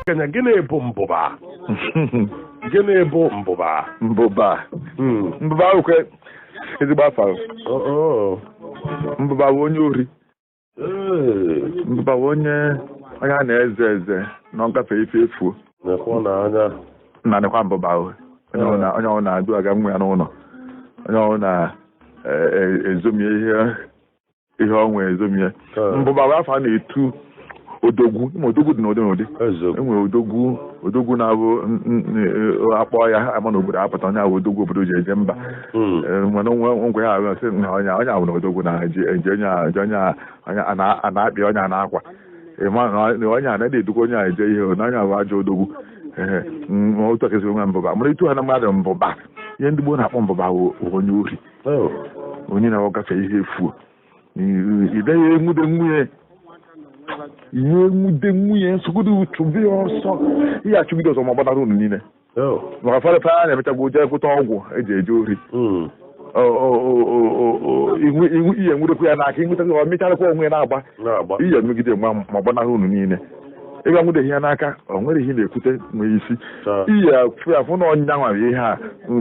Okenye, gịnị bụ mbụba? Gịnị bụ mbụba? Mbụba. Mbụba awụkwe ezigbo afa. Oh. Mbụba bụ onye ori. Ee. Mbụba bụ onye onye a na-eze eze na ọ gafee ife efuo. Nekwa n'anya. Nna dịkwa mbụba o. Onye ọ onye ọ na-adụ aga nwa ya n'ụlọ, onye ọ na-ezomie ihe ihe ọ nwee ezomie. Mbụba bụ afọ a na-etu odogwu. Ma odogwu dị n'ụdị n'ụdị. Eziokwu. Enwere odogwu, odogwu na-abụ akpọ ya ama na obodo apụta, onye ahụ odogwu obodo ji eje mba. Mana onwe ngwa ya ahụ sị na onye onye ahụ na odogwu na-eji eji onye a eji onye a onye a a na-akpị onye a na-akwa. Ị ma na onye a na-edukwa onye a eje ihe na onye ahụ ajọ odogwu. Ee, otu a ka esi nwe mbụba. Mara itu ha na mmadụ mbụba, ihe ndị gboo na-akpọ mbụba bụ onye ori. Oh. Onye na-agafe ihe efuo, ị bịaghị enwude nwunye, ihe enwude nwunye nsogbu chụbe ya ọsọ, ihe achụgide ọsọ ma gbadara unu niile. Oh. Maka fara a na-emechagbu jee kwụta ọgwụ eji eje ori. Ihe enwudekwa ya n'aka, ịnweta ọ mecharakwa onwe ya na-agba. Na-agba. Ihe emegide nwa ma gbanahụ unu niile, ịga nwudeghị ya n'aka, ọ nwere ihe na-ekwute nwee isi. Ihe afụ ya fụ na ọnya nwa bụ ihe a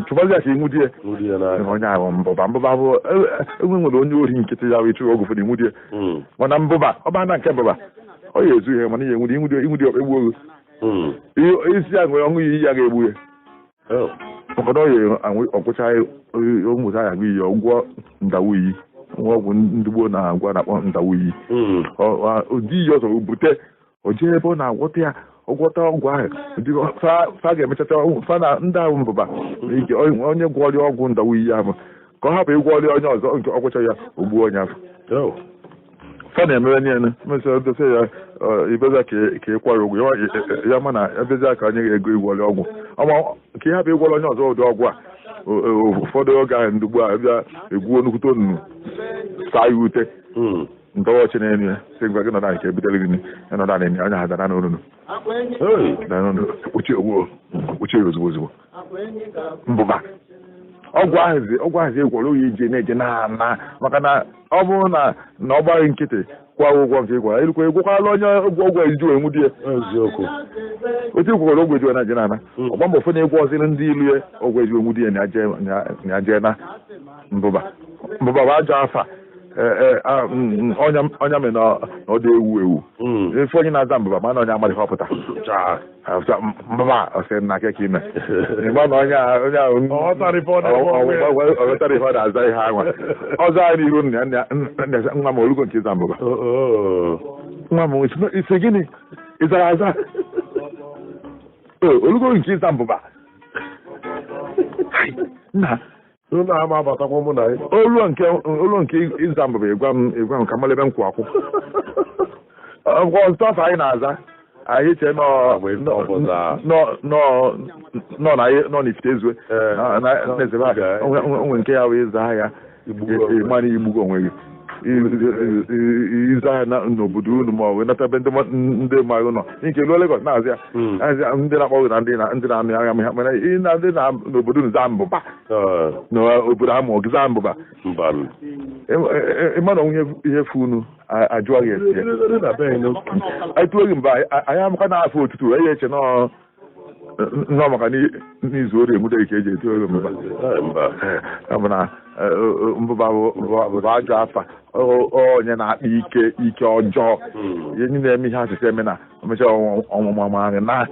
chụbazi ya ka ịnwude ya. Nwudi ya n'aka. Onye ahụ mbụba, mbụba bụ enwe nwere onye ori nkịtị ya wee chụrụ ọgwụ ụfọdụ ịnwude ya. Mana mbụba ọ ba na nke mbụba ọ ya ezu ihe, mana ihe enwude ịnwude ịnwude egbu oge. Isi ya nwere ọṅụ iyi ya ga-egbu ya. Oh. Maka na ọ ya ọkwụcha ụmụta ya aṅụ iyi ọgwụ ndawu iyi, nwa ọgwụ ndị gboo na-agwa na-akpọ ndawu iyi. Ụdị iyi ọzọ bute o jee ebe ọ na-agwọta ya, ọgwọta ọgwụ ahụ fa ga-emechata fa na ndị ahụ mbụba ike onye gwọrọ ọgwụ ndawu iyi ahụ ka ọ hapụ ịgwọrọ onye ọzọ nke ọgwụcha ya ogbuo onye ahụ. Oh. Fa na-emere niile mesịa dosa ya ibeza ka ka ị kwara ụgwọ ya, ma na ebeza ka onye ga-ego ịgwọrọ ọgwụ ọma ka ị hapụ ịgwọrọ onye ọzọ ụdị ọgwụ a. Ụfọdụ oge ahụ ndị ugbu a bịa egwuo nnukwute onunu saa ya ute. Ndọwa ọchị n'elu ya, sị gwa gị nọdụ anyị ka ebutere gị ya nọdụ anyị onye ahụ dara n'onunu. Hey. Dara n'onunu, kpuchie ogbuo, kpuchie ya ozugbo ozugbo. Mbụba ọgwụ ahụzi, ọgwụ ahụzi egwọrọ oyi ije na-eje na-ana, maka na ọ bụrụ na na ọ gbaghị nkịtị kwụọ ụgwọ nke ịgwara erukwa egwokwala onye ọgwụ ọgwụ eji wee nwudie. Eziokwu. Otu ịgwọrọ ọgwụ eji wee na-eje na-ana ọgba mbọ fụ na ịgwọ ọzịrị ndị ilu ya ọgwụ eji wee nwudie na aje na aje na mbụba. Mbụba bụ ajọ afa. Ọnya ọnya mere na ọ dị ewu ewu. Ife onye na-aza mbụba, mana onye amadịghị ọpụta. Chaa. Afta mbụba ọsị nna ke ka ime ịgba na onye onye ahụ Ọ ghọtara ife ọ na-eme onwe ya. ọ ghọtara ife ọ na-aza ihe anwa ọzọ anyị n'ihu nna nna nna nna nwa m olugo nke ịza mbụba. Oh. Nwa m isi gịnị ị zara aza? Ee, olugo nke ịza mbụba. Hai, nna. Unu ama abatakwa mụ na ya. Olu nke ịza mbụba, ịgwa m ka malebe m kwụ akwụ ọgwụ ọtụtụ afọ anyị na-aza anyị chee nọ Agba ife ọ pụtara. nọ nọ nọ na nọ n'ifite ezue. Na ezebe a, onwe nke ya wee zaa ya. Igbugo onwe. Ịmara igbugo onwe gị ịza ya n'obodo unu ma ọ wee nata ebe ndị ndị mmadụ nọ nke ruo Lagos na-azị ya. Azị ya, ndị na-akpọ gị na ndị ndị na-amị agha ha, mana ị na ndị na n'obodo unu zaa mbụba. N'obodo ha mụọ gị zaa mbụba. Mba. Ịma na onwe ihe fu unu ajụọ gị esi ya. Ndị na be anyị. Anyị tụọ gị mba, anyị amaka na-afụ otutu anyị eche nọọ nnọọ maka n'izu ori enwudeghị ka eji etu ego mbụba. Mba. Ee, ya bụ na mbụba bụ ajọ afa onye na-akpa ike ike ọjọọ. Ihe ndị na-eme ihe asịsị eme na omechaa ọmụmụ ahụ na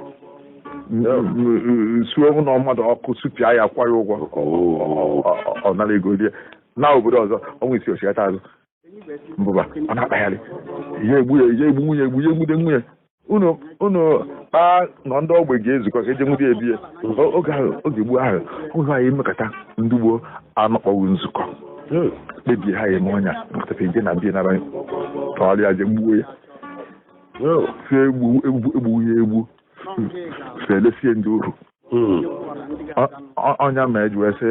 suo ụlọ mmadụ ọkụ, supịa ya, kwa ya ụgwọ, ọ nara ego rie na obodo ọzọ ọnwa isi ochighata azụ. Mbụba ọ na-akpagharị ihe egbu ya, ihe egbu nwunye, egbu ihe egbude nwunye unu unu kpaa nọ ndị ogbe ga-ezukọ ka eje nwude ebi ya. Oge ahụ oge gboo ahụ oge anyị emekọta ndị gboo anọkpọghị nzukọ kpebie ha eme ọnya nkọtafe ije na bie nara tọgharịa je gbuo ya. Fee egbu egbu egbu ya egbu felesie ndị ohu. Ọnya ma eji wee sị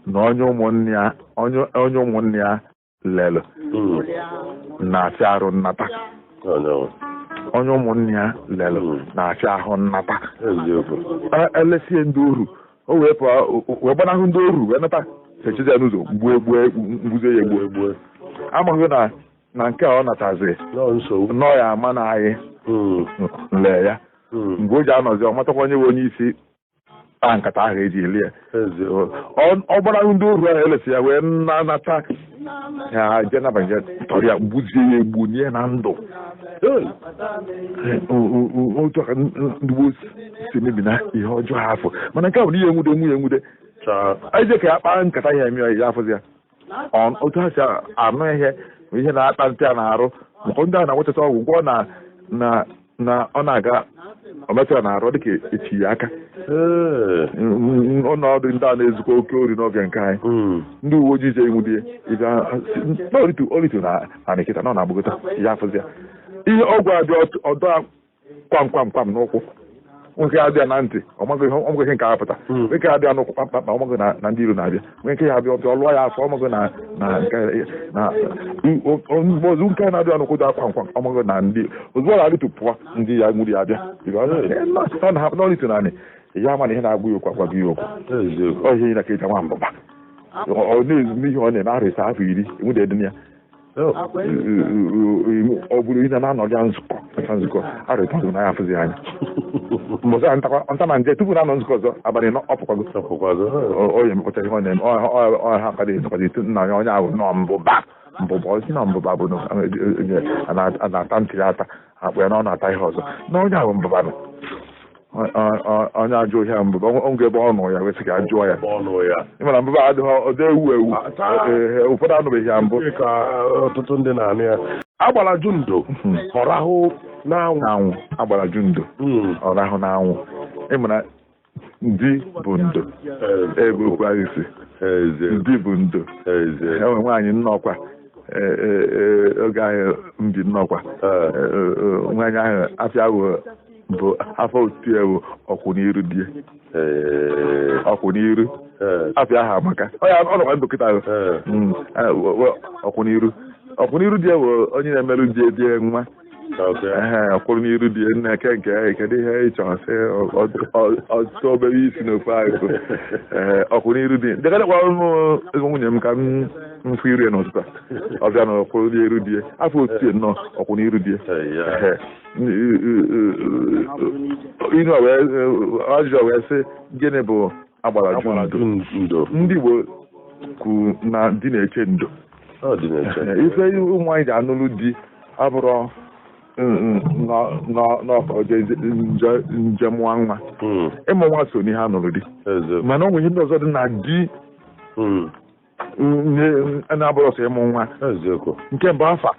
na onye ụmụnne ya onye ụmụnne ya lelụ na-afịa arụ nnata. Onye ụmụnne ya lelụ na-afịa ahụ nnata. Eziokwu. Elesie ndị ohu, o wee pụọ wee gbanahụ ndị ohu wee nata echizi ya n'ụzọ gbuo gbuo mgbuzie ya egbuo. Egbuo. Amaghị na nke a ọ nataziri Nọ nsogbu. nọọ ya ama na anyị lee ya. Mgbe o ji anọzi ọ matakwa onye bụ onye isi kpaa nkata ahụ eji eli ya. Ọ gbara ndị oru ahụ elesi ya wee nata ya jee nabanye tọrọ ya gbuzie ya egbu nye na ndụ. Otu aka ndị gboo si emebi na ihe ọjọọ afọ, mana nke a bụ na ihe enwude nwunye enwude eje ka ya kpaa nkata ya eme ya afụzi ya. Otu ha si anụ ihe ihe na-akpa ntị a na-arụ maka ndị a na-agwachata ọgwụ gwọ na ọ na-aga ọmetụ ya na-arụ dịka echi ya aka. Ọnọdụ ndị a na-ezukọ oke ori n'oge nke anyị, ndị uwe ojii je enwude oritu na anịkịta na ọ na-agbagota ya afụzi ya. Ihe ọgwụ adị ọdọ kwam kwam kwam n'ụkwụ, nwoke abịa na ntị ọmaghị ihe nke apụta, nwoke abịa n'ụkwụ kpamkpam ọmaghị na ndị iro na-abịa, nwoke ya abịa ọbịa ọlụọ ya afọ ọmaghị na ozu nke na-abịa n'ụkwụ dị kwam kwam ọmaghị na ndị ozugbo ọ na-arịtụ pụọ ndị ya nwuri abịa n'ọrịtụ naanị ya ama na ihe na-agwa ya okwu agwa gị okwu ọ ihe na ka eji nwa mbụba ọ na-ezumi ihe ọ na-eme arịsa afọ 10 enwude dị ya. Ọ bụrụ ihe na-anọghị nzukọ nzukọ arịta na ya afụzi anya mbọsị nta na nje tupu na-anọ nzukọ ọzọ abalị ọ pụkwago onye mepụta ihe ọ na-eme ọha akwadị ezokwado etu nna ya onye ahụ nọ mbụba mbụba osi na mbụba bụ a na-ata ntị ya ata akpụ ya na ọ na-ata ihe ọzọ na onye ahụ mbụba nọ onye ajụ ohia mbụba onge ebe ọ nọ ya wesị ka ajụọ ya ịmara mbụba adịghị ọdị ewu ewu ụfọdụ anụbeghị ya mbụ ka ọtụtụ ndị na-anụ ya. Agbara ju ndo ọ rahụ n'anwụ. Agbara ju ndo ọ rahụ n'anwụ. Ịmara di bụ ndo ebe okwu ahụ si di bụ ndo. Enwe nwaanyị nnọkwa oge ahụ mbi nnọkwa nwaanyị ahụ afịa ahụ bụ afọ otu ewu ọkwụ n'iru die ọkwụ n'iru afịa ahụ amaka ọ nọkwa ndụ kịta ahụ ọkwụ n'iru ọkwụ n'iru die bụ onye na-emerụ die die nwa ọkwụrụ n'iru die nna ke nke kedu ihe ị chọrọ sị ọtụ obere isi n'ofe ahụ ọkwụ n'iru die ndekadekwa ụmụ nwunye m ka m mfụ iru ya n'ụtụtụ ọbịa na ọkwụrụ n'iru die afọ otu nnọọ ọkwụ n'iru die inu ajụjụ wee sị gịnị bụ agbara ju ndo? Ndị Igbo kwuru na di na-eche ndo. Ife ụmụ anyị ji anụlụ di abụrụ n'ọkọ njem nwa nwa ịmụ nwa so n'ihe anụrụ di, mana ọ nwere ihe ndị ọzọ dị na di na-abụrụ ọsọ ịmụ nwa. Nke mbụ afa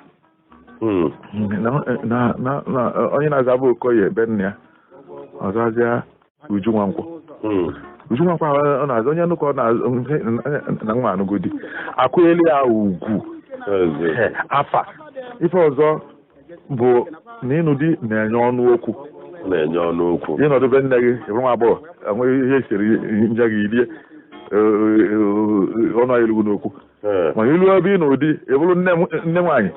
onye na-aza bụ Okoye ebe nna ya ọzọzịa Uju Nwankwọ. Uju Nwankwọ ọ na-aza onye nnukwu na nwa anụgodi akwụnyela ya ugwu afa. Ife ọzọ bụ na ịnụ di na-enye ọnụ okwu ịnọdụ be nne gị ịbụrụ nwa agbọghọ enweghị ihe esiri nje gị rie ọnụ elugu n'okwu, mana ilu ebe ị nụ di ịbụrụ nne nwaanyị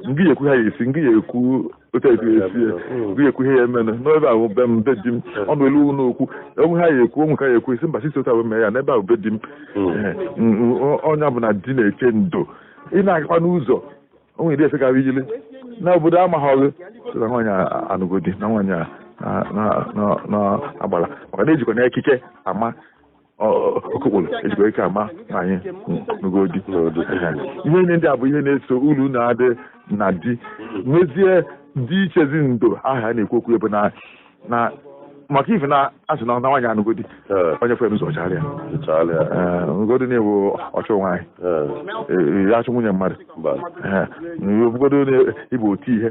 ngị ekwu ha esi ngị ekwu otu esi esi ngị ekwu ihe ya emenụ n'ebe ahụ be m be di m ọnụ elu n'okwu onwe ha ya ekwu onwe ha ya ekwu esi mba sisi otu ahụ mee ya n'ebe ahụ be di m. Onye bụ na di na-eche ndo ị na-agakwa n'ụzọ onwe iri efe gara ijili na obodo amaghọghị na nwaanyị anụgodi na nwaanyị na-agbara maka na ejikwa na ekike ama okokporo ejikwa ike ama nwaanyị nugodi. Ihe niile ndị a bụ ihe na-eso uru na-adị na di nwezie di ichezi ndo aha na-ekwu okwu ebe na maka ife na asị na nwaanyị anụgodi onye fere ụzọ ọcharịa ngodi na-ewu ọchụ nwaanyị ya achụ nwunye mmadụ obodo ịbụ otu ihe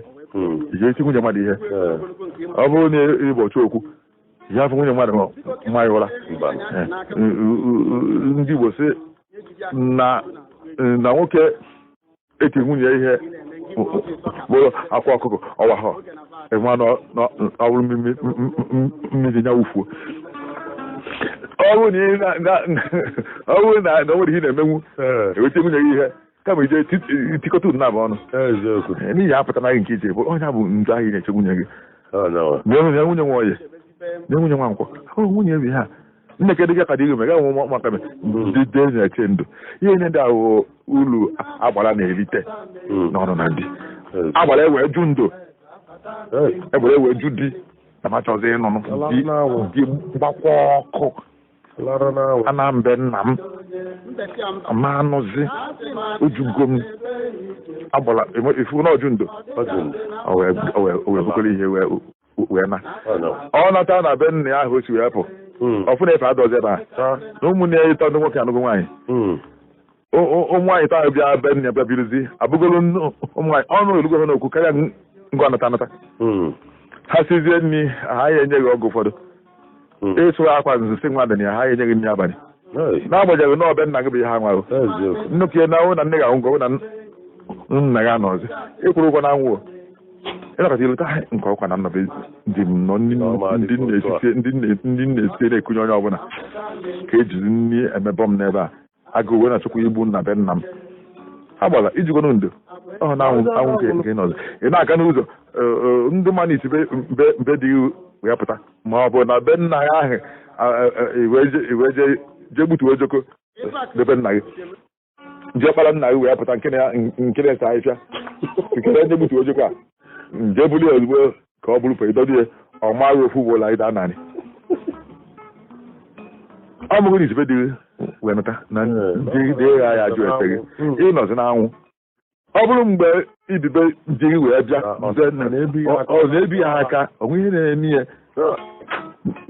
ije eti nwunye mmadụ ihe ọ bụrụ na ịbụ ọchụ okwu ya afụ nwunye mmadụ nwaanyị ụra. Ndị Igbo sị na nwoke eti nwunye ihe bụrụ akwa ọkụkọ ọwa ha ọ bụrụ mmiri ya wufuo ọ bụrụ na o nwere ihe na-emenwu eweta nwunye gị ihe kama ije tikọta unu na-abụ ọnụ n'ihi apụtara gị nke ije bụ onye bụ ndụ ahụ ị na-eche nwunye gị na nwunye nwa oye na nwunye nwa nkwọ ọ nwunye bi ha nne kedụ gị akada ime ga nwe maka ndị dị na-eche ndụ ihe ndị ahụ ulu agbara na-erite n'ọnụ na ndị agbara ewee ju ndụ egbere ewee ju di Na m achọzi ịnụnụ di gbakwa ọkụ ana mbe nna m ma anụzi ojugo m agbala ifu na ọjụ ndo o wee bukọrọ ihe wee na ọ nata na be nna ya ahụ o si wee pụ ọfụ na efe adọzi ebe a na ụmụnne ya ịtọ ndị nwoke anụgo nwaanyị ụmụ nwaanyị taa bịa be nna ya bịa birizi abụgolo ụmụ nwaanyị ọnụ elugo ha n'okwu karịa ngwa anata anata ha sizie nri ha ya enyeghị ọgụ ụfọdụ ịsụ akwa nzu si nwa ya ha ya enyeghị nri abalị n'agbanyeghị na ọbe nna gị bụ ihe ha nwarụ nnukwu na ọnwụ na nne gị anwụgo na nna gị anọzi ịkwụrụ ụgwọ na anwụ ịnakọta ileta nke ọkwa na nnabe dị m nọ ndị na-esite na-ekunye onye ọbụla ka ejizi nri emebọ m n'ebe a agụ uwe na-achọkwa igbu nna be nna m ha gbara ijikọnụ ndo ọ na anwụ nke nọzọ ị na-aga n'ụzọ ndị mmadụ isi be dị wee pụta ma ọ bụ na be nna ya ahụ iwe jee gbutuo ojoko debe nna gị jee kpara nna gị wee pụta nke na-ese ahịhịa nke na-enye gbutuo ojoko a nje buli ozugbo ka ọ bụrụ pụ ịdọdụ ya ọ maghị ofu ugbo ịda narị ọ bụghị na isibe dị wee nata na ndị ya ya ajụ ese gị ịnọzi n'anwụ ọ bụrụ mgbe ibibe di gị wee bịa ọ na-ebi ya aka onwe ihe na-eme ya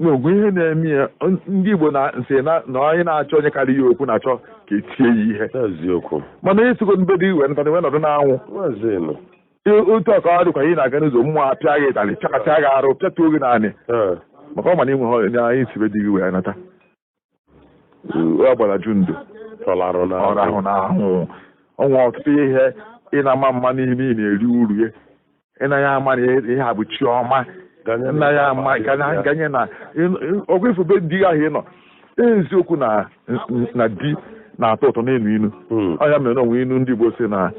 n'ogwe ihe na-eme ya ndị Igbo na nsị na onye na-achọ onye karịa ya okwu na-achọ ka etie ya ihe mana ịsịgo mbe dị wee nata wee nọdụ n'anwụ otu ọka ọ dịkwa ihe na-aga n'ụzọ mmụọ apịa gị ịtalị pịakasịa gị arụ pịatuo gị naanị maka ọ mana inwe ha anyị sibe di gị wee nata ọ gbara ju ndo ọ rahụ n'ahụ ọnwa ọtụtụ ihe ị na-ama mma n'ihe ị na-eri uru ya ị naghị ama na ihe a bụ chiọma nna ya ama ganye na ọgwụ ifube di ahụ ị nọ eziokwu na di na-atọ ụtọ n'elu inu ọ ya mere na onwe inu ndị Igbo si na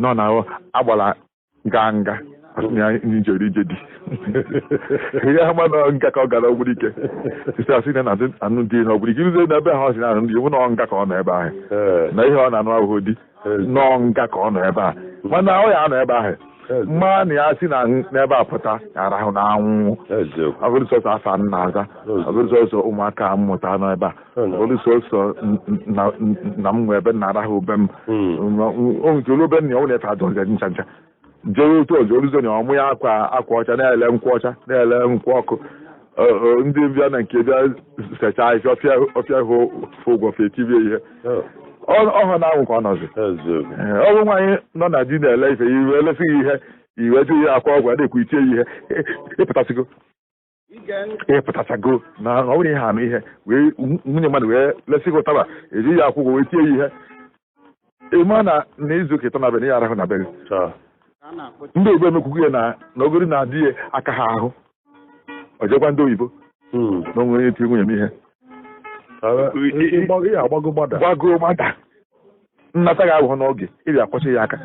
nọ na agbara nga nga njere ije di ihe ama na nga ka ọ gara ọgburu ike site asị na anụ di na ọgburu ike iruzie n'ebe ahụ ọ sị na anụ di nọ nga ka ọ nọ ebe ahụ na ihe ọ na-anụ ahụhụ di nọ nga ka ọ nọ ebe a mana ọ ya anọ ebe ahụ mma na ya si n'ebe a pụta arahụ n'anwụ ọ bụrụ sọsọ afa nna aza ọ bụrụ sọsọ ụmụaka mmụta nọ ebe a ọ bụrụ sọsọ na m nwe ebe na arahụ ube m olu ube nna ya ọ na-efe adọzi ncha ncha jere otu ọzọ oluzo na ọmụ ya akwa ọcha na-ele nkwụ ọcha na-ele nkwụ ọkụ ndị bịa na nke bịa sechaa ahịhịa ọfịa hụ ụgwọ fie tibie ihe ọhụ na anwụ ka ọ nọzi ọ bụ nwaanyị nọ na di na-ele ife iwe elesighị ihe iwe jụ ya akwa ọgwụ adịkwa itie ya ihe ịpụtasago na ọ bụrụ ihe anụ ihe wee nwunye mmadụ wee lesighị ụtaba eji ya akwụ ụgwọ wee tie ya ihe ịma na izu ụka ịtọ na be ya arahụ na be gị ndị oyibo emekwugo ya na ogori na adị ya aka ha ahụ ọ jekwa ndị oyibo na onwe onye tiri nwunye m ihe gbago gbada nnata ga-abụghị n'oge ịbịa akwọchi ya aka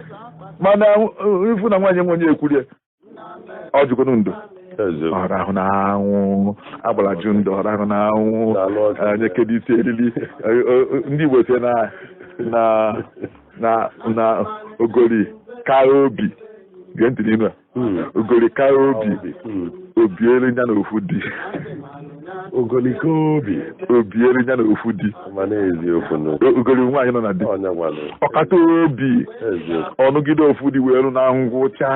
mana ifu na nwaanyị nwe onye ekwurie ọ jụkwanụ ndo ọrahụ n'anwụ agbara ju ndo ọrahụ n'anwụ onye kedu isi eriri ndị Igbo si na ogori kara obi gee ntị n'ime ogori kara obi obiere ya na ofu di ogolikobi obiere ya na ofu di ogoli nwaanyị nọ na di ọkata obi ọnụgide ofu di wee rụ na ngwụcha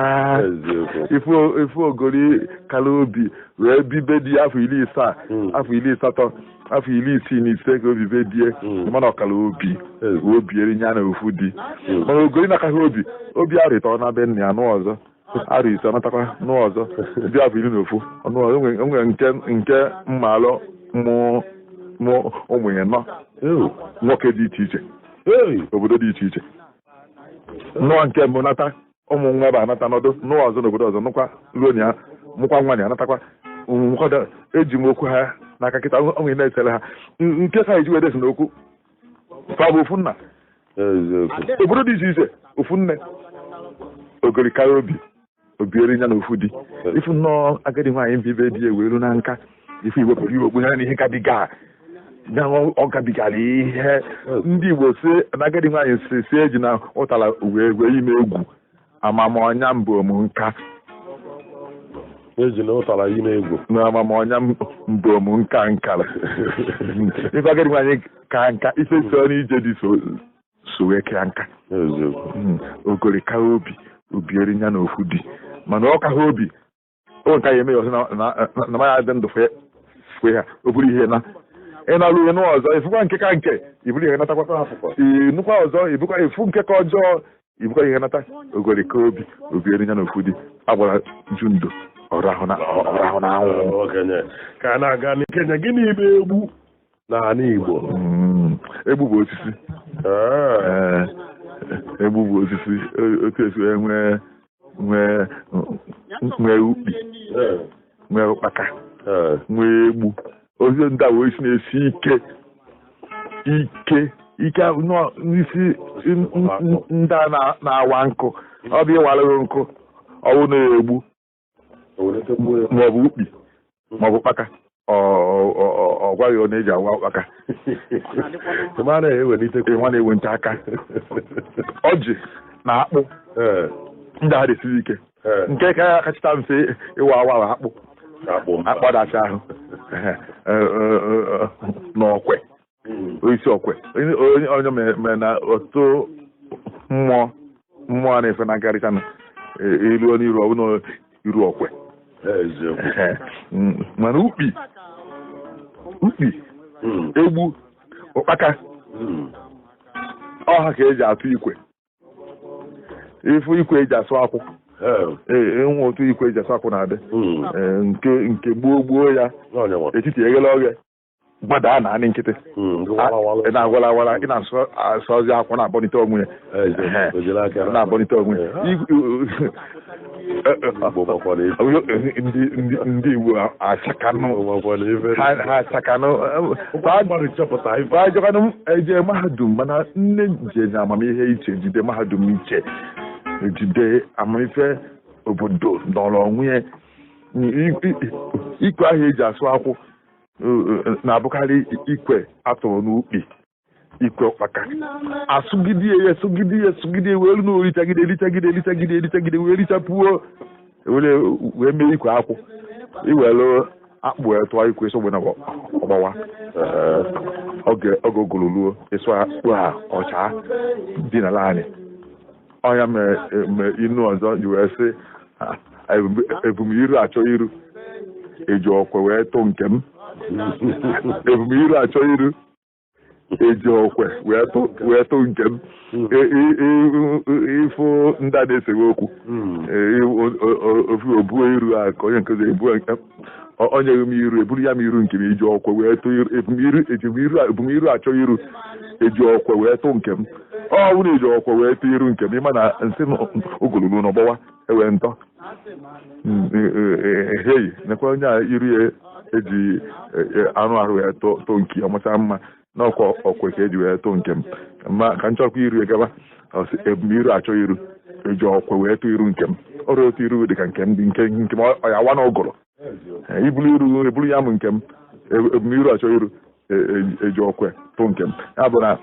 ifu ogoli kara obi wee bibe di afọ 70 afọ 80 afọ 65 ka obibe die mana ọkara obi obiere ya na ofu di mana ogoli na-akaghị obi obi arọ ịtọ na be nna ya nụ ọzọ arọ ise ọnatakwa nụ ọzọ dị afọ 11 ọnụ ọzọ nwere nke mmalụ mụ ụmụ ya nọ nwoke dị iche iche obodo dị iche iche nụọ nke mbụ nata ụmụ nwa ebe anata nọdụ nụọ ọzọ n'obodo ọzọ nụkwa ruo na ya mụkwa nwa na anatakwa eji m okwu ha n'aka kịta onwe na-esere ha nke ka eji wee desi n'okwu fa bụ ofu nna obodo dị iche iche ofu nne ogori kara obi obiere ya na ofu di ifu nnọọ agadi nwaanyị mbibe di eweru na nka ifu iwepụrụ iwe okpu ya na ihe gabiga ya ọ gabigara ihe ndị Igbo si na agadi nwaanyị si eji na ụtara wee wee ime egwu amamọnya mbụ m nka Eji na ụtara yi na-egwu. Na amamọnya mbom nka nkara. Ife agadi nwaanyị ka nka ife so n'ije dị so wee kea nka. Eziokwu. Ogori ka obi obi erinya na ofu di mana ọ ka ha obi o nka ya eme ya ọzọ na maya dị ndụ fue ha o buru ihe na ị na-alụ ihe n'ọzọ ifukwa nke ka nke iburu ihe natakwa nnukwu ọzọ ibukwa ifu nke ka ọjọọ ibukwa ihe nata. Ogori ka obi obi erinya na ofu di agbara Jundo ọrahụ na anwụ. Okenye ka a na-aga n'Kenya, gịnị bụ egbu n'ala Igbo? Egbu bụ osisi. Egbu bụ osisi otu esi nwee nwee ukpi, nwee ụkpaka, nwee egbu. Osisi ndị a bụ osisi na-esi ike ike ike n'isi ndị a na-awa nkụ. Ọ bụ ịwalụghị nkụ ọwụ na-egbu maọbụ ukpi maọbụ ụkpaka. Ọ gwaghị ọ na-eji awa ụkpaka. Nwa na-ewente aka. Ọjị na akpụ ndị a dịsiri ike. Nke ka kachita mfe ịwa awa akpụ akpọdacha ahụ n'ọkwe osisi ọkwe. Onye mere na ọtụtụ mmụọ na-efe na nkarịcha na iruo n'iru ọ bụ iru ọkwe. Mana ukpi egbu ụkpaka ọha ka eji atụ ikwe. Ifu ikwe eji asụ akwụ. Enwe otu ikwe eji asụ akwụ na-adị nke gboo gboo ya etiti eghele oghe gbadaa na anị nkịtị ị na-agwala awala ị na-asụ ozi akwụ na-abọnite onwe ya na-abọnite onwe ya. Ndị Igbo achakanụ ha achakanụ ajọkanụ eje mahadum mana nne je na amamihe iche jide mahadum iche jide amamife obodo nọrọ onwe ya. Ikwe ahụ eji asụ akwụ na-abụkarị ikwe atụrụ n'ukpi ikwe ụkpaka asụgide ya sụgide ya wee na orichagide erichagide wee richapụo wee mee ikwe akwụ. Iwere akpụ wee tụọ ikwe sogbe na ọgbawa oge ogolo ruo ịsụ akpụ a ọcha dị n'ala anyị. Ọnya mere inu ọzọ ji wee sị ebumiru achọ iru eji ọkwe wee tụ nke m. Ebumiru achọ iru eji ọkwe wee tụ nke m. Ịfụ ndị a na-esewe okwu ofu obuo iru a ka onye nke ọzọ ebuo onye m iru eburu ya m iru nke m eji ọkwe wee tụ ebumiru achọ iru eji ọkwe wee tụ nke m. Ọ bụrụ eji ọkwe wee tụ iru nke m ịma na nsị ogololo n'ọgbọwa ewee ntọ hei nekwa onye a iru ya eji anụ ahụ wee tụ nke ya ọmacha mma n'ọkwa ọkwe ka eji wee tụ nke m ma ka nchọkwa iru ya gaba ebumiru achọ iru eji ọkwe wee tụ iru nke m. Ọrụ otu iru dị ka nke m dị nke m ọ ya awa n'ụgụrụ iburu iru eburu ya m nke m ebumiru achọ iru eji ọkwe tụ nke m. Ya bụ na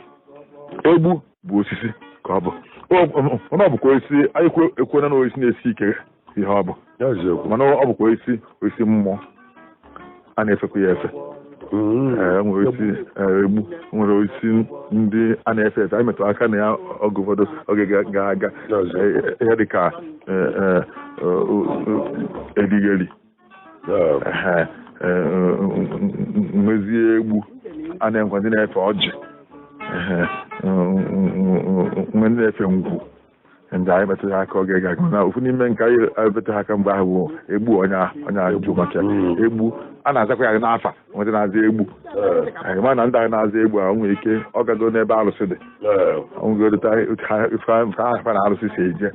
egbu bụ osisi ka ọ bụ ọ bụkwa osisi anyị ekwena na osisi na-esi ike ihe ọ bụ mana ọ bụkwa osisi mmụọ a na-efekwa ya efe. Nwere osisi egbu nwere osisi ndị a na-efe efe anyị metụrụ aka na ya oge ụfọdụ oge gara aga ihe dịka erigheri nwezie egbu a na-enwe ndị na-efe ọjị nwe ndị na-efe ngwu ndị anyị metụrụ aka oge gara aga. Na ofu n'ime nke anyị metụrụ aka mgbe ahụ bụ egbu onye ajụ maka egbu a na-azakwa ya n'afa ndị na-aza egbu ma na ndị anyị na-aza egbu a nwere ike ọ gago n'ebe arụsị dị afa na arụsị si eje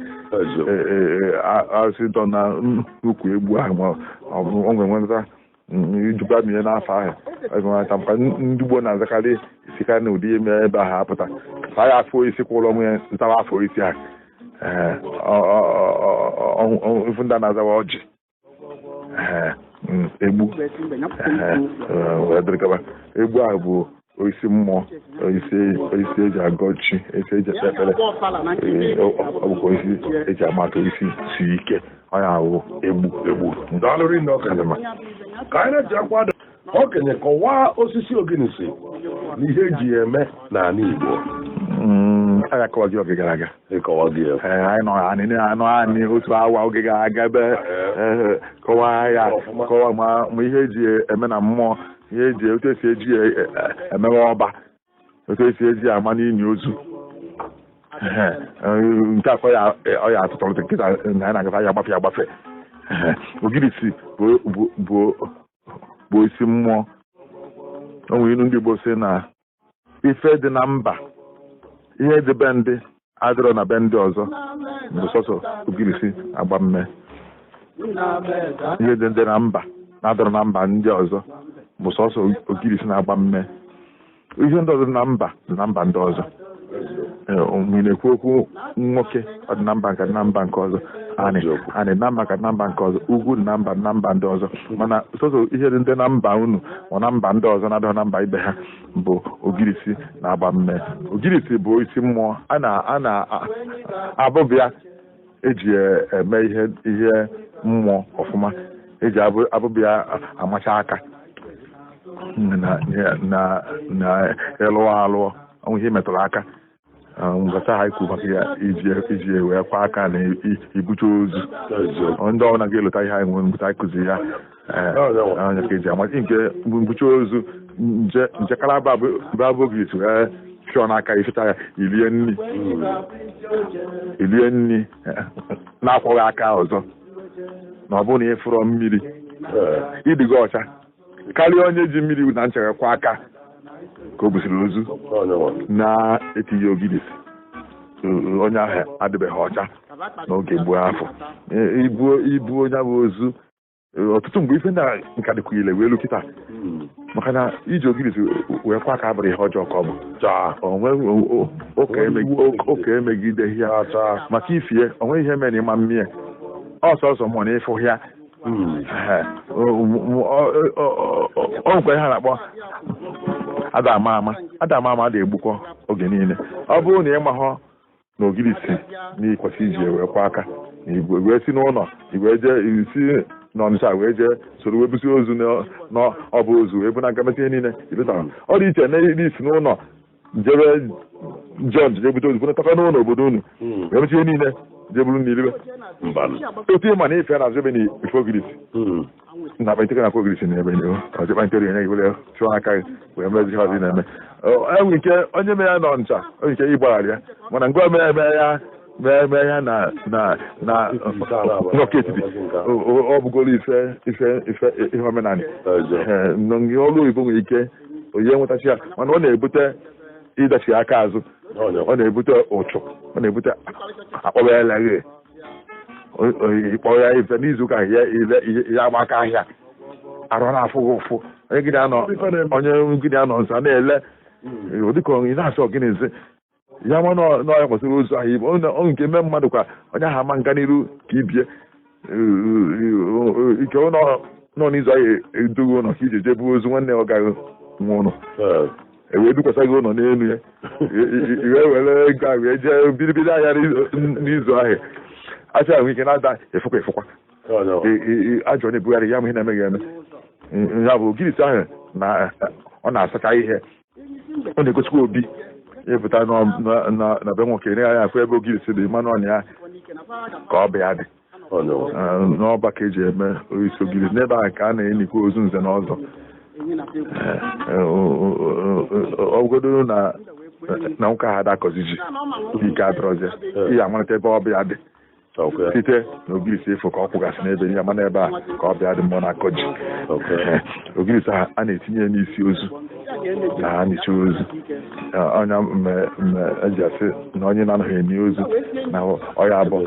arụsị dọ na nnukwu egbu ahụ ma ọ bụ ọ nwere nweta ijikwa m ihe n'afọ ahụ maka ndị Igbo na-azakarị isikarị na ụdị ime ebe ahụ apụta saa ya afọ isi kwụrụ onwe ya ntawa afọ isi ahụ ifu ndị a na-azawa ọjị egbu egbu ahụ bụ Osisi mmụọ, osisi eji agọ chi, osisi eji ekpe ekpere, ọ bụkwa osisi eji amata osisi sie ike. Ọ ya awụ egbu egbu. Daalụ rinne okenye. Ka anyị na-eji akwado okenye, kọwaa osisi oginisi na ihe eji ya eme n'ala Igbo. Anyị akọwaghị oge gara aga. Ịkọwa gị ya. Ee, anyị nọ anyị anọ anyị otu awa oge gara aga ebe kọwaa ya, kọwaa ma ihe eji eme na mmụọ, ihe eji, otu esi eji ya emewe ọba, otu esi eji ama n'inyi ozu. Nke akọ ya ọ ya atụtọrọ nkịta na anyị na-agafe ya agbafe agbafe. Ogirisi bụ isi mmụọ. O nwere ilu ndị Igbo sị na ife dị na mba, ihe dị be ndị adịrọ na be ndị ọzọ, bụ sọsọ ogirisi agba mme. Ihe dị ndị na mba na-adịrọ na mba ndị ọzọ bụ sọsọ ogirisi na-agba mme. Ihe ndị ọzọ dị na mba dị na mba ndị ọzọ. Mgbe ị na-ekwu okwu nwoke, ọ dị na mba nke na mba nke ọzọ, anị anị na mba ka na mba nke ọzọ, ugwu dị na mba na mba ndị ọzọ, mana sọsọ ihe dị ndị na mba unu ma na mba ndị ọzọ na-adịghị na mba ibe ha bụ ogirisi na-agba mme. Ogirisi bụ isi mmụọ a na a na-abụbịa eji eme ihe mmụọ ọfụma, eji abụbịa amacha aka na na na ịlụọ alụọ ọnwụ ihe metụrụ aka ngwasa ha ikwu maka ya iji wee kwa aka na ibucha ozu. Ndị ọbụla ga-elota ihe anyị nwere ngwụta ịkụzi ya onye ka eji amasị nke mbucha ozu nje nje kalaba bụ ogirisi wee fịọ n'aka ificha ya ilie nri, ilie nri na-akwọghị aka ọzọ, na ọ bụrụ na ị fụrọ mmiri ịdịgo ọcha karịa onye ji mmiri na nchara kwa aka ka o busiri ozu na-etinye ogirisi. Onye ahụ adịbeghị ọcha n'oge gboo afọ ibu onye bụ ozu. Ọtụtụ mgbe ife na nka dịkwa ile wee elu kịta, maka na iji ogirisi wee kwa aka abụrụ ihe ọjọọ ka ọ bụ ụka emegideghị ya maka ifie onwe ihe mere ịma mmie ọsọsọ mụ na ịfụ ya. Ọ nwekwa ihe a na-akpọ ada ama ama, ada ama ama ada egbukọ oge niile. Ọ bụrụ na ị mahọ na ogirisi na ịkwesị iji wee kwa aka wee si n'ụlọ wee jee si n'Ọnịcha wee jee soro wee busi ozu n'ọba ozu wee bụ na ngamesị ihe niile ibetara ọ dị iche na isi n'ụlọ jebe John jee bute ozu bunataka n'ụlọ obodo unu wee mesi ihe niile jee buru n'ilibe otu ịma na ife na-azụ ebe na ife ogirisi na akpa na ogirisi na ebe ọzọ kpanyere enye gị were chụọ aka gị wee mezi ihe ọzọ na-eme. Enwe ike onye mee ya nọ ncha onye ike ịgbaghara ya, mana ngwa mee eme ya mee ya na na na nnọkọ etiti ọ bụgoro ife ife ife ihe omenala ọrụ oyibo nwere ike onye nwetachi ya, mana ọ na-ebute ịdachi aka azụ, ọ na-ebute ụchụ, ọ na-ebute akpọba eleghị ịkpọ ya ife n'izuụka ya agba aka ahịa arụ na-afụ gị ụfụ. Onye gịnị anọ nso na-ele dịka ị na-asị ọgịnịzi ya ma na ya kwesịrị ozu ahụ ibe ọ nke mee mmadụ kwa onye ahụ ama nga n'iru ka ibie ike nọ n'izu ahụ edughị ụlọ ka iji jee buo ozu nwanne ọ gaghị nwe ụlọ ewee dukwasa gị ụlọ n'elu ya iwee were ego ahụ wee jee biribiri ahịa n'izu ahụ achọ ahụ ike na-ada efukwa efukwa ajọ na-ebugharị ya ma ihe na-emeghị eme. Ya bụ ogirisi ahụ na ọ na-asacha ihe, ọ na-egosikwa obi ịpụta na be nwoke na ya afụ ebe ogirisi dị mmanụ ọnya ya ka ọ bụ ya dị n'ọba ka eji eme isi ogirisi n'ebe ahụ ka a na-enikwa ozu nze na ọzọ. Ọ bụgodoro na nwoke ahụ adakọzi ji ike adọrọzie ihe amalite ebe ọ bụ ya dị site na ogirisi efu ka ọ kwụgasị n'ebe ya mana ebe a ka ọ bịa dị mmụọ na-akọ ji. Ogirisi ahụ a na-etinye n'isi ozu na ha n'isi ozu onye eji asị na onye na-anaghị eni ozu na ọya abụọ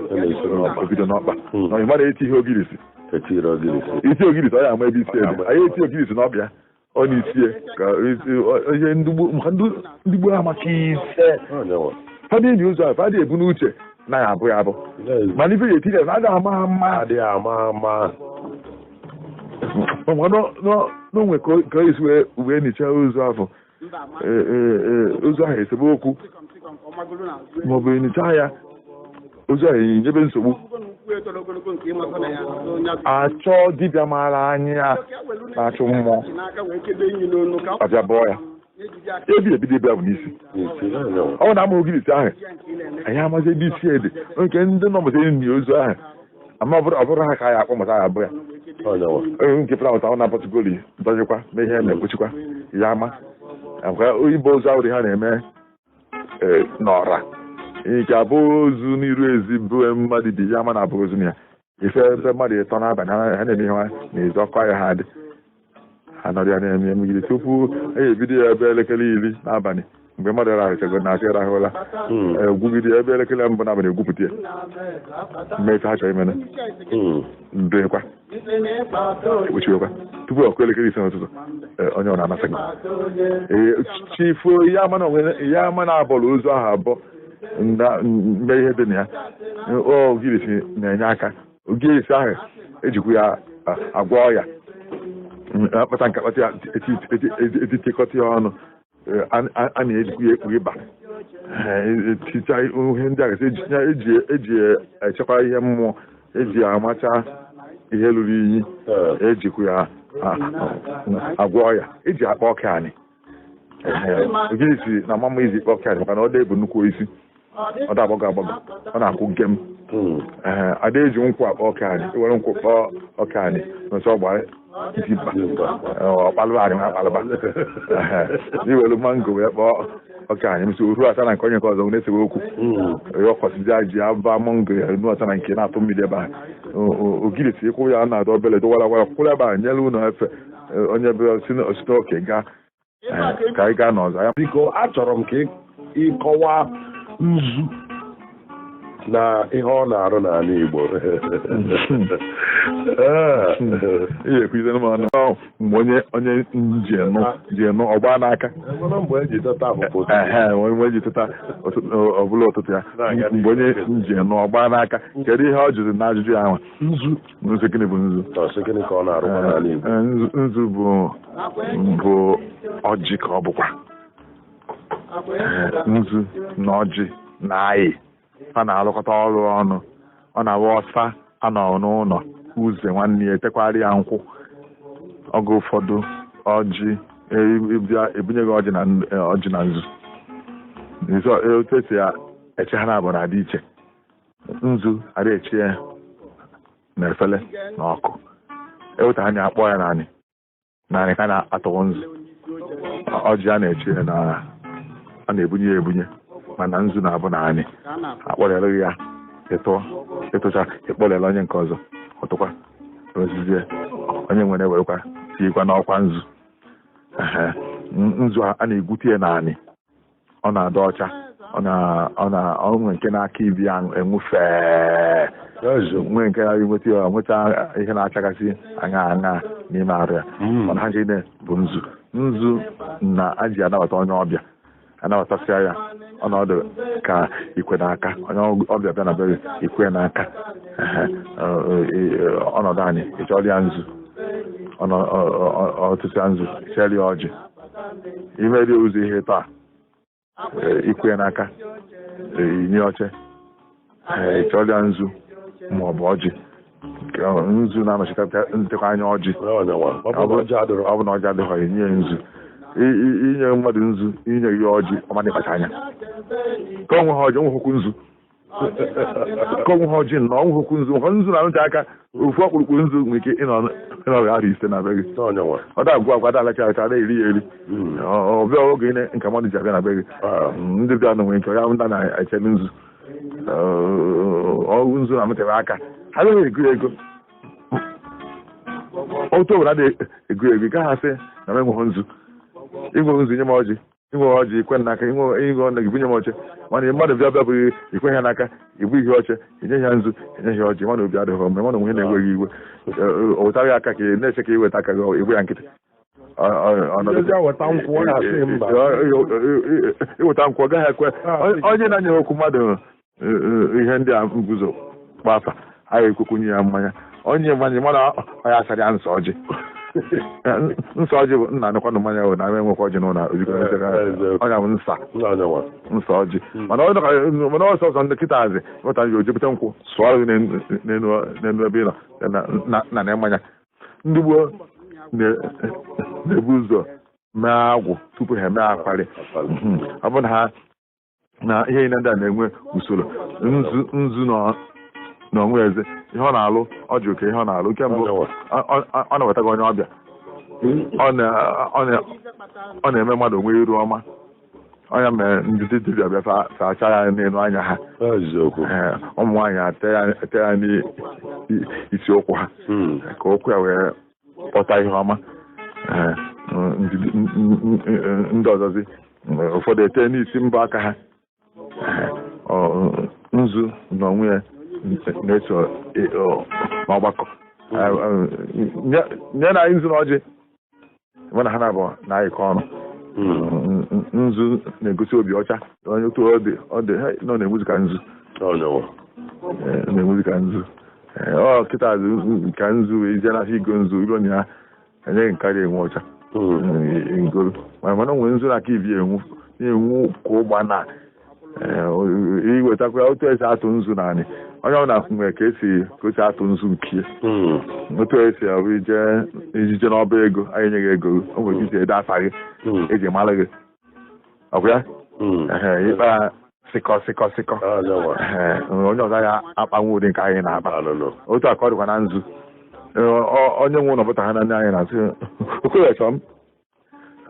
obido n'ọkpa na onye mmadụ eti ihe ogirisi isi ogirisi ọ ya ama ebe isi ebe anyị eti ogirisi n'ọbịa ọ na-esie ka ihe ndị gboo amaka ise fadị enyi ozu ahụ fadị ebu n'uche na ya abụ ya abụ mana ife ya etiri na adịghị ama ama adịghị ama ama n'onwe ka esi wee nichaa ozu ahụ. Ozu ahụ esebe okwu maọbụ enichaa ya, ozu ahụ enyebe nsogbu. Achọọ dibịa maara anya na-achụ mmụọ, ọbịa bụọ ya ebi ebido ebe ahụ n'isi. Ọ bụ na amụrụ ogirisi ahụ, anyị amazi ebe isi ede nke ndị nọ mụta enyi ozu ahụ ama ọ bụrụ ha ka anyị akpọ mụta ya abụ ya onye nke pụta mụta ọ na-apọtụgoli dọnyekwa na ihe na-ekpochikwa ya ama ibe ozu ahụ dị ha na-eme n'ọra nke abụ ozu n'iru ezi bụ mmadụ bi ya ama na abụ ozu na ya ife ebe mmadụ ịtọ n'abalị ha na-eme ihe na ezi ọkụ ahịa ha dị ha nọrọ ya na-eme megide tupu e ebido ya ebe elekere 10 n'abalị mgbe mmadụ rahụchago na achọ ịrahụla egwugide ebe elekere 1 n'abalị egwupụta ya mee ife ha chọrọ imene ndekwa ekpochiwekwa tupu ọkụ elekere 5 n'ụtụtụ onye ọ na-amasị gị. Ee, chifuo ya ama na abọrọ ozu ahụ abụọ mee ihe dị na ya. Ogirisi na-enye aka, ogirisi ahụ ejikwa ya agwọ ọya akpata nke akpata ya etitikọta ya ọnụ, a na-ejikwa ya ekpu ịba eticha ihe ndị a gasị eji echekwa ihe mmụọ, eji amacha ihe lụrụ inyi, ejikwa ya agwọ ọya, eji akpa ọka anyị. Ogirisi na amama izi akpa ọka anyị maka na ọ dị nnukwu isi, ọ da agbagọ agbagọ, ọ na-akwụ nkem. Ada eji nkwụ akpa ọka anyị, ewere nkwụ kpọọ ọka anyị nso ọgba ọkpalụba anyị akpalụba iwere mango wee kpọọ ọka anyị msi oru asa na nke onye nke ọzọ na-esewe okwu ya ọkwasịzi ji aba mango ya nu asa na nke na-atụ mmiri ebe ahụ. Ogirisi ịkwụ ya na-adọ obele dọwara gwara kwụrụ ebe ahụ nyere ụlọ efe onye bịa si n'oke gaa ka anyị gaa n'ọzọ. Biko achọrọ m ka ịkọwa nzu na ihe ọ na-arụ n'ala Igbo. Ihe ekwuzere m ọnụ mgbe onye njienụ ọgba n'aka mgbe eji teta ọbụla ụtụtụ ya mgbe onye njienụ ọgba n'aka, kedu ihe ọ jụrụ na ajụjụ ya ahụ? Nzu. Nzu gịnị bụ nzu? Gịnị ka ọ na-arụ n'ala Igbo? Nzu bụ ọjị ka ọ bụkwa. Nzu na ọjị na ayị ha na-alụkọta ọrụ ọnụ. Ọ na-awa ọsa anọ n'ụlọ uze nwanne ya etekwara ya nkwụ. Oge ụfọdụ ọjị ebunye gị ọjị na nzu. Otu esi eche ha na-abụ na-adị iche. Nzu adị eche ya na efele na ọkụ, eweta ha na-akpọ ya naanị naanị ka na-atọwọ nzu. Ọjị a na-eche ya na a na-ebunye ya ebunye, mana nzu na-abụ naanị akpọrịala ya ịtụcha ịkpọrịala onye nke ọzọ ọtụkwa ozizie onye nwere werekwa tinyekwa n'ọkwa nzu. Nzu a na-egwute ya naanị, ọ na-adị ọcha, ọ nwere nke na-aka ibi ya enwufee, nwee nke na-enweta ya nweta ihe na-achagasị aṅa aṅa n'ime arụ ya. Mana ha niile bụ nzu. Nzu na aji anabata onye ọbịa, anabatasịa ya ọnọdụ ka ikwe n'aka onye ọbịa bịa na be ikwe n'aka. Ọnọdụ anyị ịchọrọ ya nzu, ọtụtụ nzu ịchọrọ ya ọjị, imeri ụzọ ihe taa ikwe n'aka inye oche, ịchọrọ ya nzu ma ọ bụ ọjị. Nzu na-anọchitekwa anya ọjị, ọ bụ na ọjị adịghị inye nzu. Inye mmadụ nzu, inye ya ọjị, ọma na-ịkpacha anya ka onwe ha ọjị onwehokwu nzu, ka onwe ha ọjị na onwehokwu nzu. Nzu na-arụcha aka ofu ọkpụrụkpụ nzu nwere ike ịnọrọ arọ 5 na be gị. Ọ da agwụ agwa da alacha alacha ada eri ya eri. Ọbịa oge nke mmadụ ji abịa na be gị, ndị bịa na nwere nke ya ndị na-echere nzu. Nzu na-amụtere aka ha agaghị ego ego otu obodo adịghị ego ego ị gaghị asị na m enweghị nzu. Inwe nzu nye m ọjị, inwe ọjị ikwe n'aka, inwe ọnụ gị bunye m oche. Mana mmadụ bịa bịa bụghị ikwe ha n'aka, ibu ihe oche, inye ha nzu, inye ha ọjị, mana obi adịghị mma, mana onwe na-enweghị iwe o wetara ya aka ka na-eche ka iweta aka gị igwe ya nkịtị. Iweta nkwụ ọ gaghị ekwe. Onye na-anya okwu mmadụ ihe ndị a nguzo kpafa agha ekwekwu nye ya mmanya, onye mmanya mana ọ ya asara ya nsọ ọjị. Nsọ ọjị bụ nna anụkwanụ mmanya bụ na ama enwekwa ọjị n'ụlọ ọnya bụ nsa nsọ ọjị. Mana ọsọ ọsọ ndị kịta azị nweta ji ojepụta nkwụ sụọrọ gị n'elu ebe ị nọ na na mmanya. Ndị gboo na-ebu ụzọ mee agwụ tupu ha eme akwari. Ọ bụ na ha na ihe niile ndị a na-enwe usoro nzu na onwe eze ihe ọ na-alụ ọ jụrụ ka ihe ọ na-alụ. Nke mbụ ọ na-eweta gị onye ọbịa, ọ na-eme mmadụ onwe iru ọma. Ọnya mere ndị dibịa bịa facha ya n'elu anya ha, ụmụ nwaanyị ate ya n'isi ụkwụ ha ka ụkwụ ya wee kpọta ihe ọma. Ndị ọzọzi ụfọdụ ete n'isi mbọ aka ha. Nzu na onwe ya na-eso n'ọgbakọ nye na nzu na ọjị mana ha na-abụ na ayịkọ ọnụ. Nzu na-egosi obi ọcha, onye otu ọ dị nọ na-enwuzi ka nzu na-enwuzi ka nzu. Ọ kịta ka nzu wee jee n'afọ igo nzu igo na ya enyeghị nkarị enwe ọcha ngoro. Mana o nwere nzu na-aka ibi enwu na-enwu ka ụgba na iwetakwa otu esi atụ nzu naanị onye ọbụla nwere ka esi atụ nzu nke otu esi ọbụ ijije n'ọba ego anyị enyeghị ego o nwere isi ede afa gị eji mara gị ọkwa ya ịkpa sịkọ sịkọ sịkọ onye ọzọ ya akpanwu ụdị nke anyị na-akpa. Otu a ka ọ dịkwa na nzu. Onye nwe ụlọ pụta ha na ndị anyị na-asị Okoye chọọ m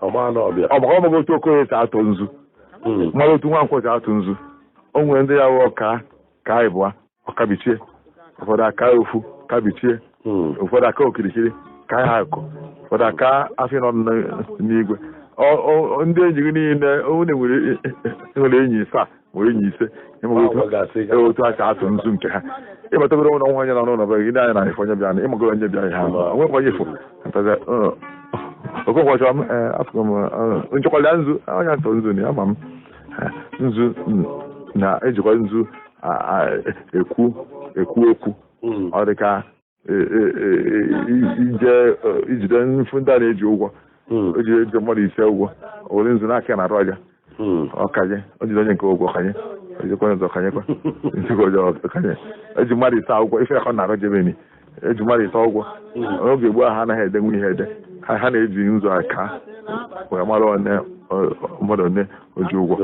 ọ maka ọmụgụ otu Okoye si atụ nzu mara otu Nwankwọ si atụ nzu. O nwere ndị ya wụ ọka ka ịbụa ọkabichie, ụfọdụ aka ofu kabichie, ụfọdụ aka okirikiri ka ha akụ, ụfọdụ aka afọ nọ n'igwe. Ndị enyi gị niile onye nwere enyi 7 nwere enyi 5 otu a si atụ nzu nke ha. Ịbatagoro ụlọ nwa onye nọ n'ụlọ be gị ndị anya na ifo onye bịa ịmagoro onye bịa ha onwekwa onye ifo Okonkwo chọrọ m afọ m nchekwala nzu onye ntọ nzu na ama m nzu na-ejikwa nzu ekwu okwu. Ọ dị ka ijide mfu ndị a na-eji ụgwọ o jide eji mmadụ 5 ụgwọ were nzu n'aka na arụ aja ọkanye o jide onye nke ụgwọ ọkanye ejikwa onye ọzọ ọkanyekwa ọkanye eji mmadụ 5 ụgwọ ife akọ na-arụ jebeni eji mmadụ 5 ụgwọ. Oge gboo ha anaghị edenwu ihe ede, ha na-eji nzu aka wee mara one mmadụ one oji ụgwọ.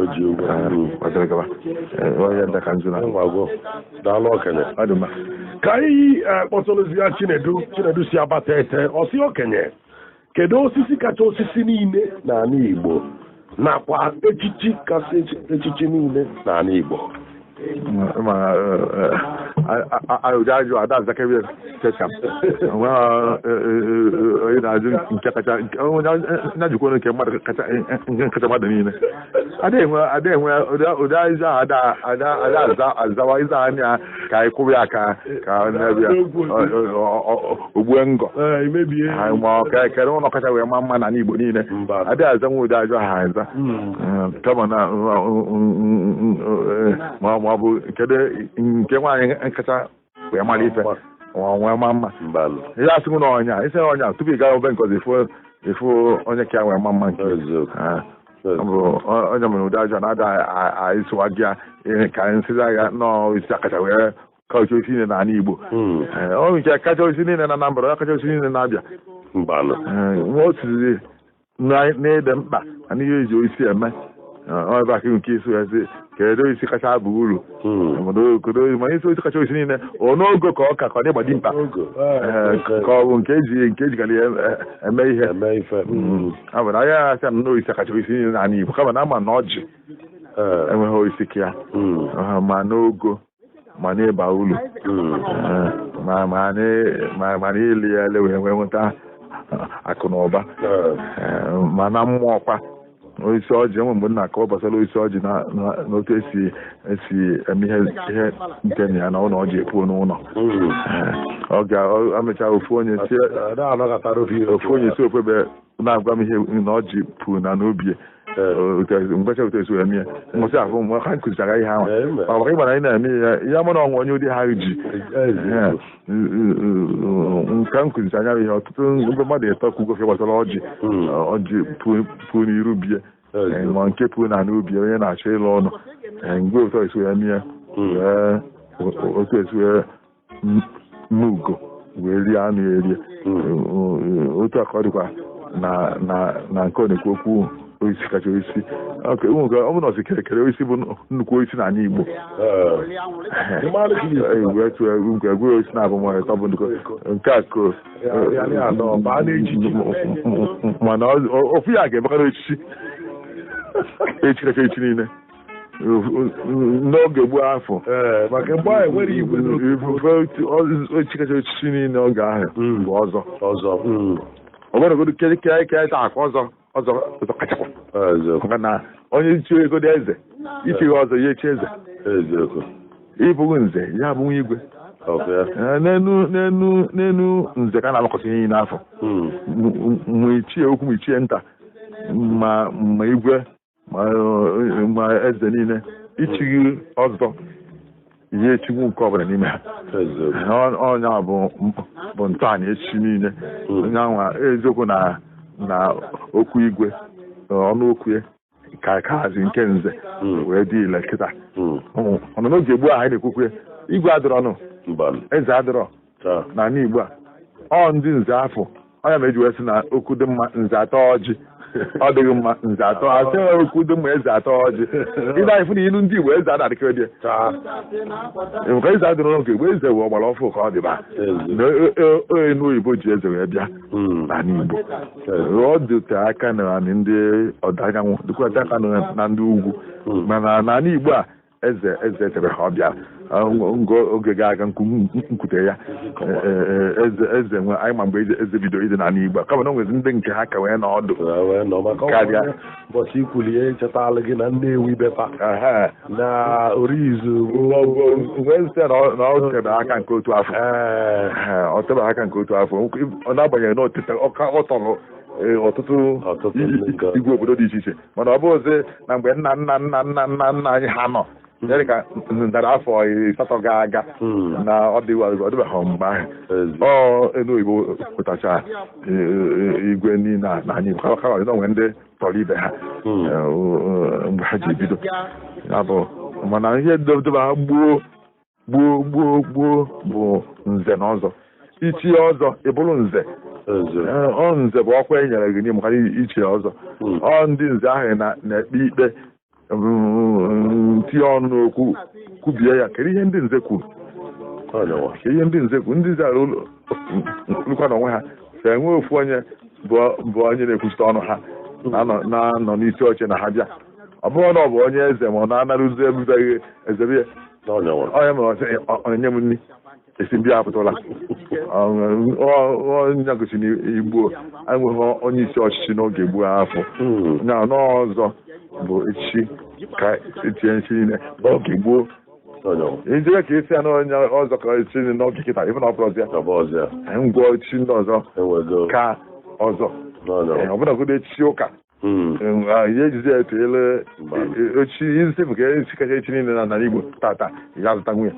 Ka anyị kpọtụrụzi ya Chinedu si Abata ete ọsị okenye, kedu osisi kacha osisi niile n'ala Igbo nakwa echichi kasị echichi niile n'ala Igbo? Ụdị ajụ ada azakebe checham onye na-ajụ nke kacha onye jikwa nke mmadụ kacha nke mmadụ niile ada enwe ụdị ịza ada azawa ịza anya ka anyị kwụrụ ya ka na-abịa ogbue ngọ ma ọ kere ụlọ kacha wee ma mma n'ala Igbo niile adịghị azanwa ụdị ajụ ha aza kama na ma ọ bụ kedu nke nwaanyị kacha wee mara ife nwee ma mma ihe asị m na ọnya isi ọnya tupu ị gaa obe nkọzi ịfụ onye ka nwee ma mma nke bụ onye mere ụdị ajọ na-ada ịsụwa gị ya ka nsịza ya nọọ isi akacha wee kacha osi niile n'ala Igbo. Ọ nke kacha osi niile na Anambra, ọ kacha osi niile na-abịa nwa otuzi na-ede mkpa na ihe eji oisi eme ọ ebe aka nke isi ya sị kedu isi kacha aba uru mana isi osi kacha osi niile ọ n'ogo ka ọ ka ọ dịgba dimkpa ka ọ bụ nke ejikarị eme ihe a bụ na anya asị na n'oisi kacha osi niile n'ala Igbo kama na ama na ọjị enweghị oisi ka ya ma n'ogo ma n'ịba uru ma n'ili ya ele wee nweta akụ na ụba ma na mmụọ kwa osisi ọjị. Enwe mgbe m na-akọwa gbasara osisi ọjị na otu esi eme ihe nke na ya na ụlọ ọjị epuo n'ụlọ. Ọ ga-amecha ofu onye si ofu ebe na-agwa m ihe na ọjị pụrụ na n'obi Mgbacha otu esi wee mie mmụsị afụ mgbe ha nkụzichara ihe ahụ ọ bụrụ ịgbara anyị na-eme ya ya mụ na ọnwa onye ụdị ha ji nke m kụzicha anya ihe ọtụtụ ndị mmadụ ịtọ kwugofe gbasara ọjị ọjị pụ n'iru bie ma nke pụ na n'ubi onye na-achọ ịlụ ọnụ mgbe otu esi wee mie wee otu esi wee n'ugo wee rie anụ ya erie otu a ka ọ dịkwa na nke ọ na-ekwu okwu osisi kacha osisi ọ bụ na ọsị kerekere osisi bụ nnukwu osisi n'ala Igbo egwuru osisi na-abụ ma ịtọ bụ nnukwu nke a ko mana ofu ya ga-emekarị echichi echi kacha echi niile n'oge gboo afọ echi kacha echichi niile oge ahụ bụ ọzọ ọ bụrụgodu kere akwa ọzọ ọzọ ọzọ kachakwa maka na onye chi ego dị eze ichighi ọzọ ya echi eze ịbụghị nze ya abụghị igwe n'enu nze ka a na-agbakọta ihe n'afọ ma ichie okwu ma ichie nta ma igwe ma eze niile ichighi ọzọ ya echigbu nke ọbụla n'ime ha onye bụ ntọala echichi niile onye anwa eziokwu na okwu igwe ọnụ okwu ya ka kazi nke nze wee dị ile kịta ọnụ n'oge gboo ahụ anyị na-ekwukwu ya igwe adịrọ nụ eze adịrọ n'ala Igbo a ọ ndị nze afọ onye ma eji wee sị na okwu dị mma nze atọ ọjị ọ dịghị mma nze atọ asị okwu dị mma eze atọ ọjị ịda anyị fụ na ilu ndị Igbo eze adadịkere dị maka eze adịrọ n'oge gboo eze wee ọgbara ọfụ ka ọ dịba na enu oyibo ji eze wee bịa n'ala Igbo ọ dịte aka na ndị ọdịda anyanwụ dịkwata aka na ndị ugwu mana n'ala Igbo a eze eze echebe ha ọ bịa oge ga-aga nkwute ya eze eze nwe anyị ma mgbe eze bido ịdị n'ala Igbo kama na o nwezi ndị nke ha ka wee nọ ọdụ karịa ụbọchị ikwulie chetalụ gị na Nnewi befa na Orizu wee site na ọ tebe aka nke otu afọ ọ tebe aka nke otu afọ ọ na-agbanyeghị na ọ tọrọ ọtụtụ igwe obodo dị iche iche mana ọ bụghịzi na mgbe nna nna nna nna nna nna anyị ha nọ ya dịka narị afọ 8 ga-aga na ọ dịbeghị mgbe ahụ ọ enu oyibo pụtacha igwe niile na anyị kama na onwe ndị tọrọ ibe ha mgbe ha ji ebido ya bụ mana ihe dobe ha gboo gboo gboo gboo bụ nze na ọzọ ichie ọzọ ị bụrụ nze ọ nze bụ ọkwa e nyere gị n'ime maka ichie ọzọ ọ ndị nze ahụ na-ekpe ikpe tinye ọnụ n'okwu kwubie ya kedu ihe ndị nze kwuru ihe ndị nze kwuru ndị nze alụkwa n'onwe ha ka enwe ofu onye bụ onye na-ekwuchite ọnụ ha na-anọ n'isi oche na ha bịa ọ bụrụ na ọ bụ onye eze ma ọ na-anaruzi ebubeghị ezebe ya onye mere ọ na-enye m nri esi ndị apụtala onye gosi na Igbo enweghị onye isi ọchịchị n'oge gboo afọ ya n'ọzọ bụ echichi ka etinye nchi niile n'oge gboo ijere ka esi ya n'onye ọzọ ka echi n'oge kịta ife na ọbụrọzi ya ngwa echichi ndị ọzọ ka ọzọ ọbụnagodo echichi ụka ihe ejizi ya etoele echi isi ka echi kacha echi niile na ala Igbo tata ya zụta nwunye.